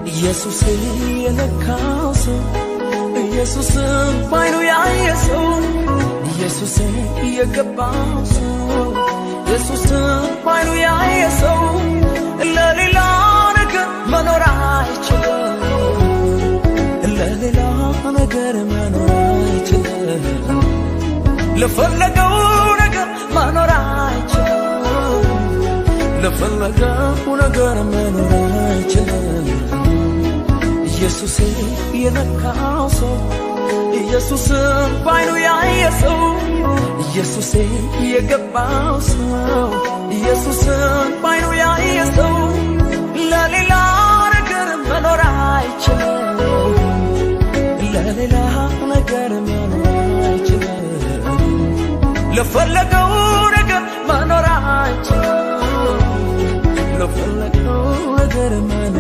ኢየሱስን የነካው ሰው፣ ኢየሱስን ባይኑ ያየ ሰው፣ ኢየሱስን የገባው ሰው፣ ኢየሱስን ባይኑ ያየ ሰው ለሌላ ነገር መኖር አይችልም። ለሌላ ነገር መኖር አይችልም። ለፈለገው ነገር መኖር አይችልም። ለፈለገው ነገር መኖር አይችልም። ኢየሱስን የነካው ሰው፣ ኢየሱስን ባይኑ ያየ ሰው፣ ኢየሱስን የገባው ሰው፣ ኢየሱስን ባይኑ ያየ ሰው ለሌላ ነገር መኖር አይችልም። ለሌላ ነገር መኖር አይችልም። ለፈለገው ነገር መኖር አይችልም። ለፈለገው ነገር መኖር